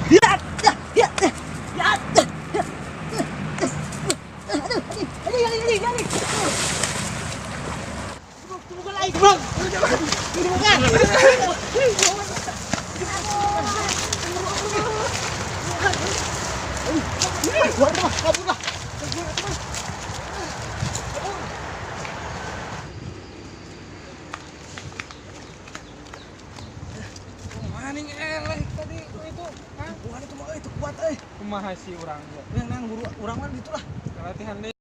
Ya, ya, ya, ya. Aduh, aduh, aduh, aduh, aduh. Bukan lagi, goblok. Bukan. Keluar mah, kabur lah. Maning eleh tadi itu. Bukan itu mah itu kuat euy. Kumaha sih urang ge? Yang nang guru urang mah gitulah. Latihan deh.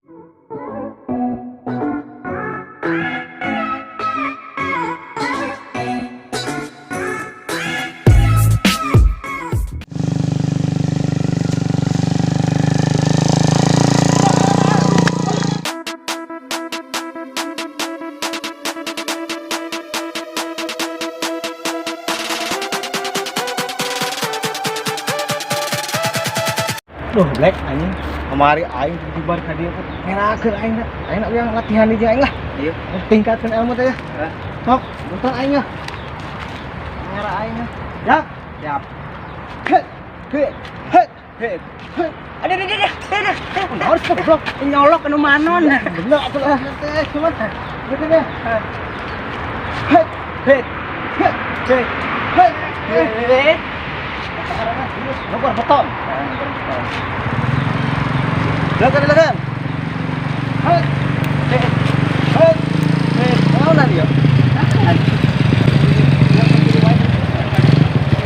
Duh, Black anjing. Kamari aing tiba-tiba ka dieu ngerakeun aing aing nak yang latihan di aing lah. Iya. Tingkatkeun ilmu teh ya. Sok, bentar aing ya. Ngera aing ya. Ya. Siap. He. He. He. He. He. Aduh, aduh, aduh, aduh, aduh. Harus goblok. Nyolok anu manon. Bener atuh lah teh cuman. Gitu deh. He. He. He. He. He. He. Nomor beton. Silakan, silakan. Hei, hei, hei, hei. Naonan ya?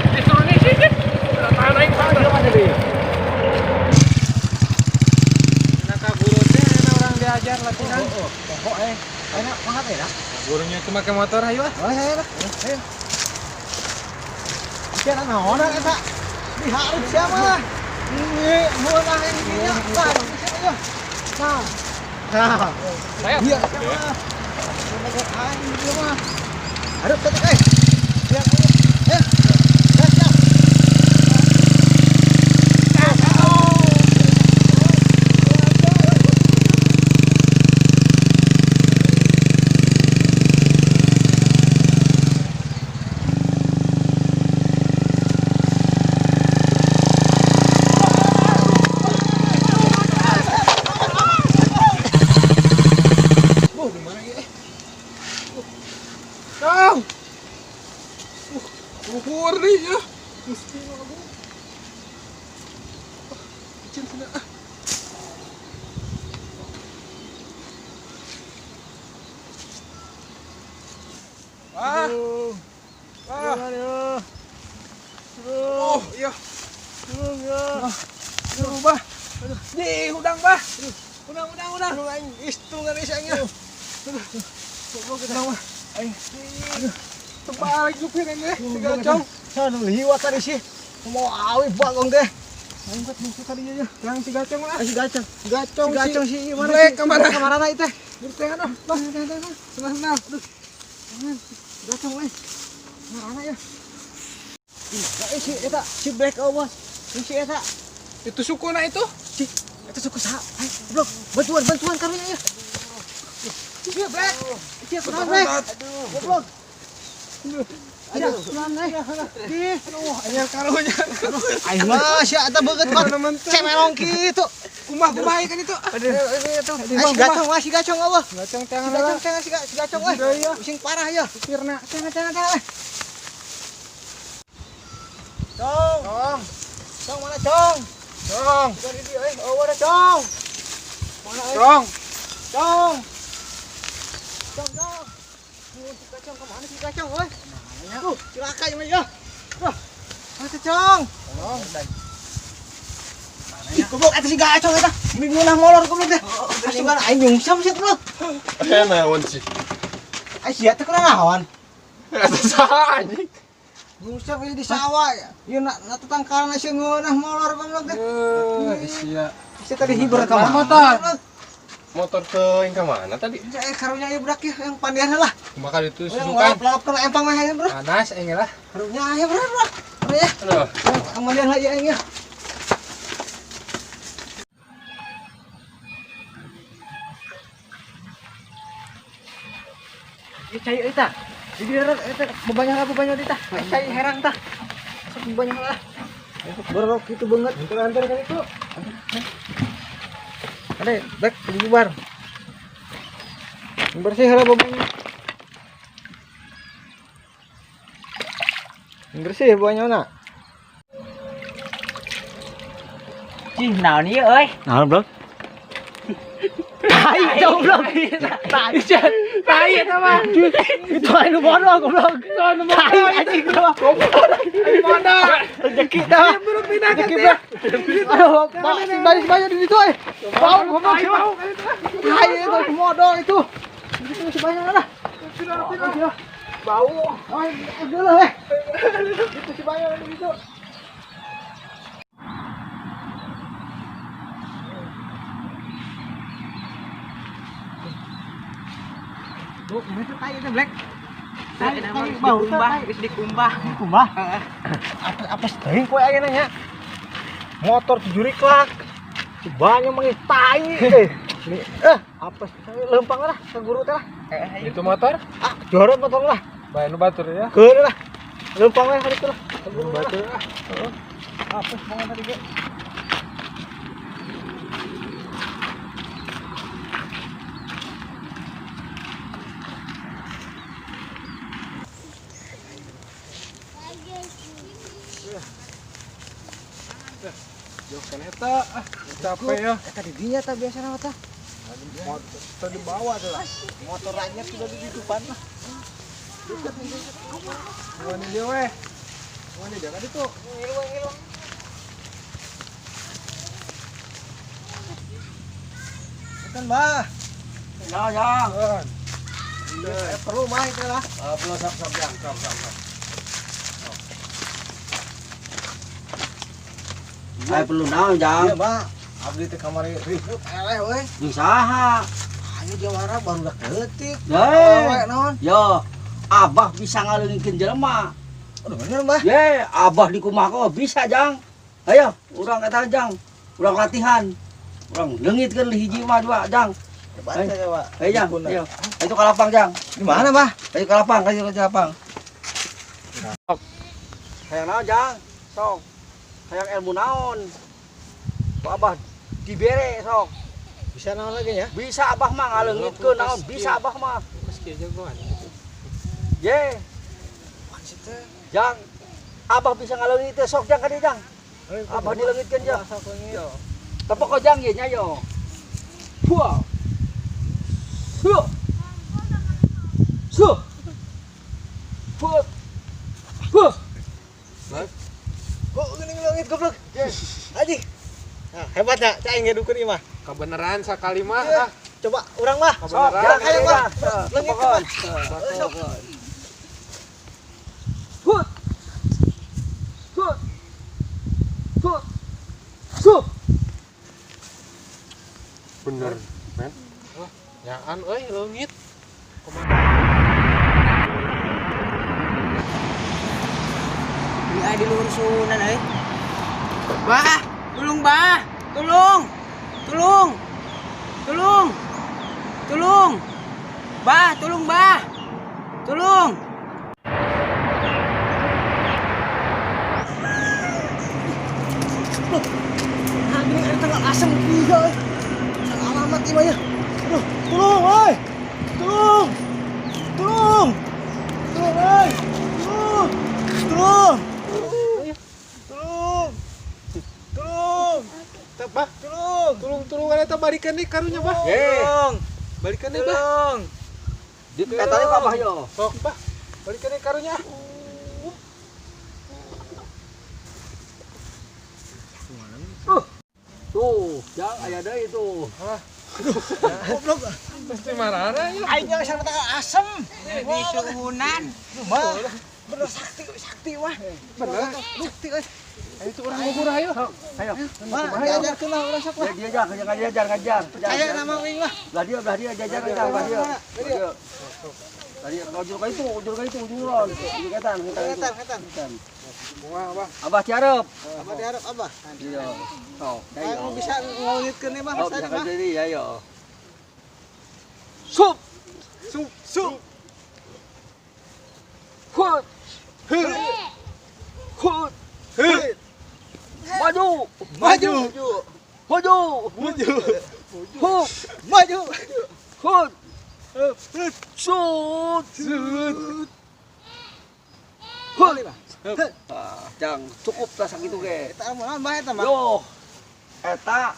Disuruh nih sih. Tahan aing tahan. Nah, ka guru teh enak orang diajar latihan. Oh, pokok eh. Enak banget ya. Gurunya itu make motor ayo ah. Oh, ayo, ayo. Kira naonan eta? Dihareup siapa? Ini meunah ini nya. Nah, ya. Nah. Nah. Saya. Iya, siapa? Aing ieu mah. Hareup teh eh. Siap. Eh. Siap. Oh, di mana ya? Kang. Luhur nih ya. Gusti aku. Kecil sana ah. Ah. Ah. Oh, iya. Aduh, bah. Aduh. Di udang, bah. Udang, udang, udang. Aduh, aing istungan geus aing. Aduh. Goblok Udang, bah. Aing. Aduh. Terbalik supir ini, si gacong. Aduh, liwat tadi sih. Mau awi bagong teh. Aing buat musuh tadi aja. Yang si gacong lah. Si gacong. Gacong Si gacong si mana Black sih? kemana? Kemana itu teh? Bertengan ah. Bah, senang senang. Aduh. Jangan. Gacong euy. Ngarana ya. Ih, si eta si Black oh bos. Si eta. Itu sukuna itu. Si eta suku saha? Ay, goblok. Bantuan, bantuan karunya ya. Iya, Black. Sia kunaon Black? Goblok. Aduh. Aduh, kunaon euy? Ih, Aduh, anyar karunya. aing mah sia eta beungeut mah cemelong kitu. Kumaha kumaha ikan itu. Aduh, aduh, si gacong, wah si gacong eueuh. Gacong Si tangan gacong lah. tangan si gacong euy. Iya. Sing parah ya. Supirna. Tangan tangan tangan. Cong, Cong. cong mana cong? Cong. Dari dia euy, eueuh ada cong. Mana euy? Cong. Cong. Cong, cong. Oh, si gacong kemana si gacong euy? Cilaka ieu mah ya. Wah. Mana si cong? Cong. Ih, goblok eta si gacong eta. Minggulah molor goblok teh. Asupan aing nyungsam sih goblok. Eh, naon sih? Ai sia teh kunaon? Eta saha anjing? Nyungsep ieu di sawah ya. Ieu na tetangkaran sia ngeunah molor goblok teh. Eh, sia. Sia tadi hiber ka mana? Motor. Motor teuing ka mana tadi? Eh karunya ieu budak ya yang pandian lah. Kumaha itu Yang susukan? lalap-lalap kana empang mah ya, bro. Panas aing lah. Karunya ya, bro, bro. Bro ya. Aduh. Yang mandian lah ieu aing ya. Ieu cai euy tah. Di dieu eta bebanyak lah bebanyak tah. Cai herang tah. Sok bebanyak lah. Borok itu banget. Antar kan itu. Ada, back bubar. Bersih lah bobanya. Bersih bobanya na. Cih, naon ieu euy? Naon, Bro? Tai goblok. Tai. Tai eta mah. Itu anu bodoh goblok. Tai anjing goblok. Modal. Rezeki dah. Rezeki bro. Aduh, Pak, si bayi di situ euy. Bau goblok. Tai itu modal itu. Itu si bayi mana? Bau. Ay, udah lah eh. Itu si bayi di situ. Tuh, itu tai itu black. Tai bau dikumbah, geus dikumbah. Dikumbah. Apa teuing kowe aya nanya. Motor tujuh riklak. Si banyak manggil tai eh. Apa lempang lah ke guru teh lah. Itu motor? Ah, jorot motor lah. Bae nu batur ya. Keun lah. Lempang we hari itu lah. Ke guru lah. Batur ah. Apa banget tadi ge. Jauh kan eta ah, capek ya. Eta di dinya tah biasana mah tah. Motor dibawa tuh lah. Motor anyar sudah di depan lah. Wani dia weh. Wani dia kan itu. Ngiluang. Bukan, Bah. Ya, ya. Iya, perlu mah itu lah. Perlu sok yang, sok sok. Ayo perlu naon, Jang? Iya, Bah. Abdi teh kamari ribut eleh euy. Jeung saha? Ayo jawara baru udah keutik. Ye. Naon? Yo, Abah bisa ngaleungikeun jelema. Aduh bener, Bah. Ye, Abah di kumaha bisa, Jang. Ayo, urang eta Jang. Urang latihan. Urang leungitkeun hiji mah dua, Jang. Baca ya, Pak. Ayo, Jang. Ayo. Ayo ke lapang, Jang. Di mana, Bah? Ayo ke lapang, ayo ke lapang. Hayang naon, Jang? Sok. Hayang ilmu naon? Ku Abah dibere sok. Bisa naon lagi ya? Bisa Abah mah ngaleungitkeun naon, bisa Abah mah. Geus kieu jagoan. Ye, Jang. Abah bisa ngaleungitkeun sok Jang ka dieu, Jang. Abah dileungitkeun Jang. Yo. Tepok kok Jang ye nya yo. Hua. Hua. Su. Hua. Hua. Kok gini ngelongit goblok? Aji. Nah, hebat ya, cai ge dukun ieu mah. Kabeneran sakali mah. Iya. Coba urang mah. Sok, Kabeneran. Jang, Ayo, mah. Mah. Leungitkeun, Mah. Sok. Hua. Hua. Hua. Su. Bener, men. Nyaan euy leungit. Di di luhur sunan euy. Bah, tulung bah, tulung. Tulung. Tulung. Tulung. Bah, tulung bah. Tulung. Nah, gini ada tanggal asem tiga euy. Salah alamat ieu mah ya. Aduh, tolong euy. Tolong. Tolong. Tolong euy. Tolong. Tolong. Tolong. Tolong. Teh, Bah. Tolong. Tulung-tulungan eta balikan deui karunya, Bah. Tolong. Balikan deui, Bah. Tolong. Di katanya ku Abah yo. Sok, Bah. Balikan deui karunya. Tuh, Jang aya deui tuh. Goblok. Pasti marana ya. Aing yang sama tanggal asem. Di suhunan. Mah. Bener sakti sakti wah. Bener. Sakti euy. Ayo tuh urang ngubur ayo. Ayo. Mah, diajarkeun lah urang sok lah. Dia dia Jang, ngajar ngajar. Percaya nama aing lah. Belah dia jajar jajar belah dia. Belah dia. Tadi ujur ka itu, ujur ka itu, ujur ujur ketan, ketan. Ketan, ketan. Ketan. Kumaha, Bah? Abah tiarep. Abah diharap abah. Iya. Sok, Ayo ayo. bisa ngaleungitkeun ieu mah Oh, tadi bisa mah. jadi ya yo. Sup. Sup, sup. Hut. Hut. Hut. Maju. Maju. Maju. Maju. Hup. Maju. Hut. Sut. Sut. Hut. Jang cukup lah sakitu ge. Eta ilmu naon bae eta mah? Yo. Eta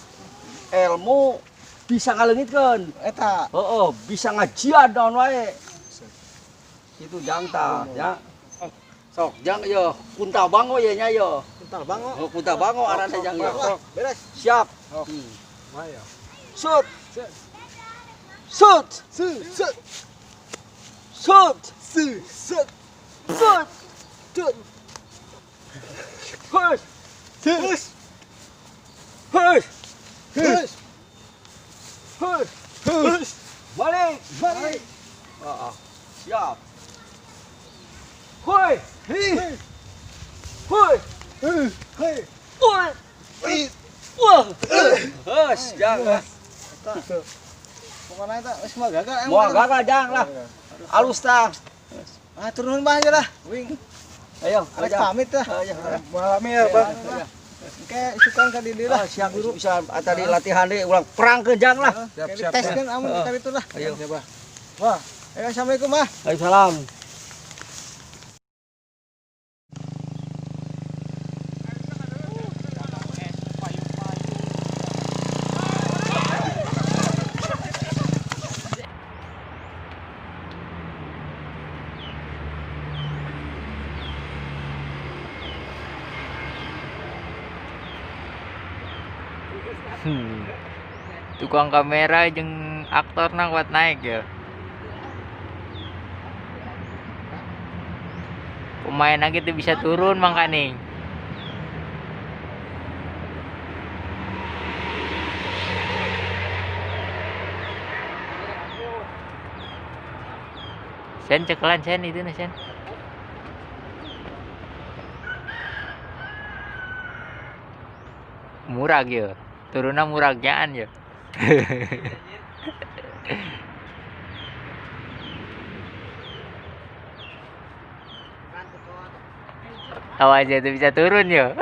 ilmu bisa ngaleungitkeun. Eta. Heeh, bisa ngajian naon wae. Itu jang tah, ya. Sok jang yo kuntal bango ye nya yo. Kuntal bango. Oh, kuntal bango arana jang yo. Beres. Siap. Maya. Sut. Sut. Sut. Sut. Sut. Sut. Sut. Sut. Sut. Hus. Hus. Hus. Hus. Hus. Hus. Balik. Balik. Heeh. Siap. Hoi. Hei. Hoi. Hei. Hoi. Wah. Hus, jang lah. Pokoknya eta geus moal gagal. Moal gagal jang lah. Alus tah. Ah, turun bah aja lah. Wing. Ayo, Arek pamit lah. Ayo. Malam ya, Bang. Engke isukan ka diri lah. Ah, siap bisa tadi latihan deui ulang perang ke jang lah. Siap, siap. Tes kan amun kita itu lah. Ayo. Siap, Bah. Wah, ayo assalamualaikum bah. Waalaikumsalam. Tukang kamera jeung aktor na kuat naik ya. Pemain lagi tuh bisa turun mangkaning. Sen cekelan sen itu nih sen. Murag ya. Turunnya muragyaan ya. Tahu aja tuh bisa turun yo.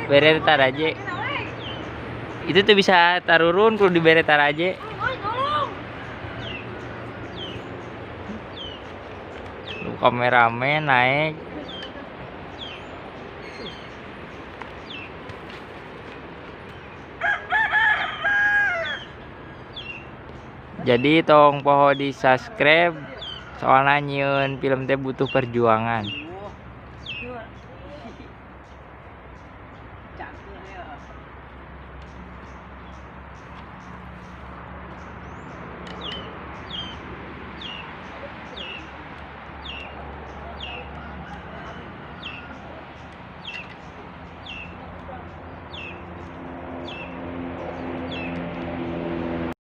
Bere taraje. Itu tuh bisa tarurun kudu dibere taraje. Lu kameramen naik. Jadi tong poho di subscribe soalnya nyieun film teh butuh perjuangan.